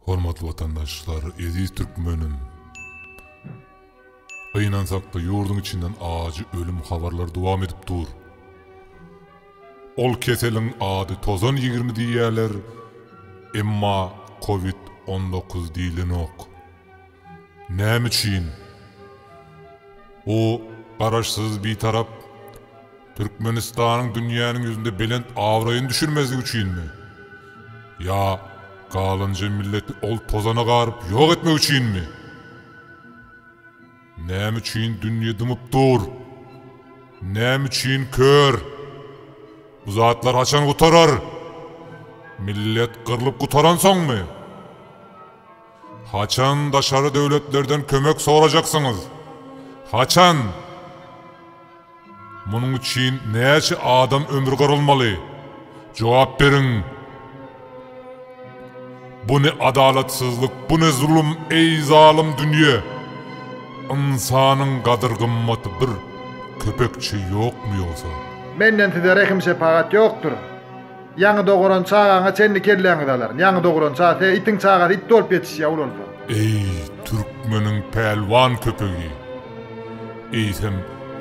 Hormatly watandaşlar, eziz türkmenim! Gynansakda ýurduň içinden ajy ölüm habarlary dowam edip dur. Ol keseliň ady tozan 20 diýýäler, emma covid 19 diýlenok. Näme üçin? Bu Garaşsyz Bitarap Türkmenistanyň dünýäniň ýüzünde belent abraýyny düşürmezlik üçinmi? Ýa galanja milleti ol tozana garyp ýok etmek üçinmi? Näme üçin dünýe dymyp dur? Näme üçin kör? Bu zatlar haçan gutarar? Millet gyrlyp gutaransoňmy? Haçan daşary döwletlerden kömek sorajaksyňyz? Haçan? Munuň üçin näçe adam ömri gyrylmaly? Jogap beriň! Bu ne adalatsyzlyk, bu ne zulum, eý zalym dünýe! Ynsanyň gadyr-gymmaty bir köpekçe ýokmy ýogsa? Menden size rehim-şepagat ýokdur. Ýaňy doguran çagaňa çenli kelläňizi alaryn. Ýaňy doguran çaga, se itiň çagasy it bolup ýetişýär ulalsa. Eý, türkmeniň pälwan köpegi! Eýsem,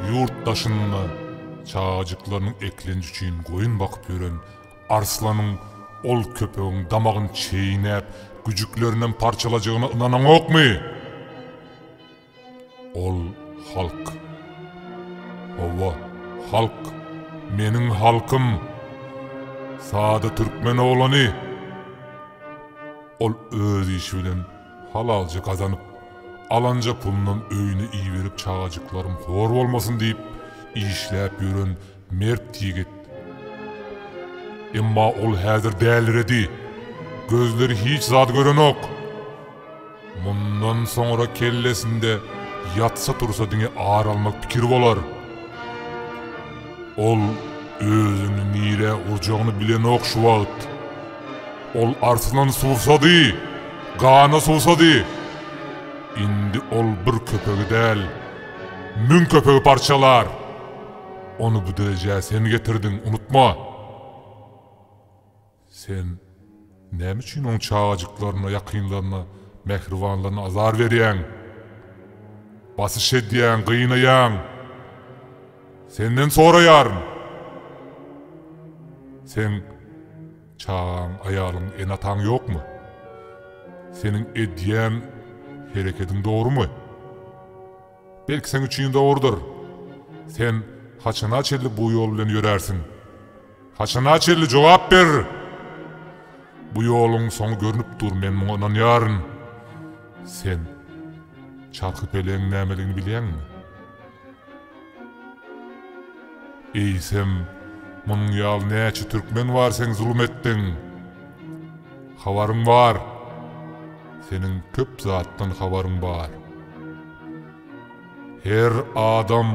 ýurt daşynda çagajyklarynyň eklenji üçin goýun bakyp ýören arslanyň ol köpegiň damagyny çeýnäp, güjüklerinem parçalajagyna ynanaňokmy? Ol halk. Hawa, halk. Meniň halkym. Sada türkmen oglany. Ol öz işi bilen halalja gazanyp, alanja pulunam öýüne iberip çagajyklarym hor bolmasyn diýip işläp ýören mert ýigit. Emma ol häzir däliredi. Gözleri hiç zat görenok. Mundan soňra kellesinde ýatsa-tursa diňe ar almak pikiri bolar. Ol özüni nirä urjagyny bilenok şu wagt. Ol arslan suwsady, gana suwsady. Indi ol bir köpegi däl, müň köpegi parçalar. Ony bu derejä sen getirdiň, unutma. Sen näme üçin oň çagajyklaryna, ýakynlaryna, mähribanlaryna azar berýäň? Basyş edýäň, gynaýaň. Senden soraýaryn. Seň çagaň, aýalyň, ene-ataň ýokmy? Seniň edýän herekediň dogrumy? Belki seň üçin dogrudyr. Sen haçana çenli bu ýol bilen ýörärsiň? Haçana çenli jogap ber! Bu ýoluň soňy görnüp dur, men muňa ynanýaryn. Sen çarhypelegiň nämeligini bilýäňmi? Eýsem, munuň ýaly näçe türkmen bar seň zulum etdiň? Habaryň bar. Seniň köp zatdan habaryň bar. Her adam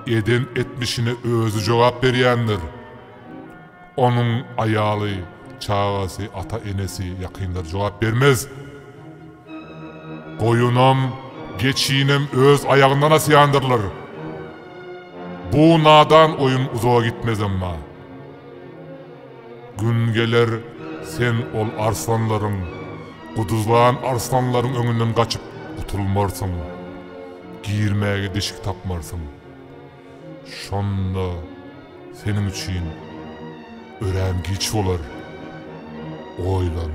eden etmişine özi jogap berýändir. Onuň aýaly, çagasy, ata-enesi, ýakynlary jogap bermez. Goýunam, geçinem öz aýagyndan asýandyrlar. Bu nadan oýun uzaga gitmez emma. Gün geler, sen ol arslanlaryň, guduzlan arslanlaryň öňünden gaçyp gutulmarsyň, girmäge deşik tapmarsyň. Şonda seniň üçin örän giç bolar. Oýlan.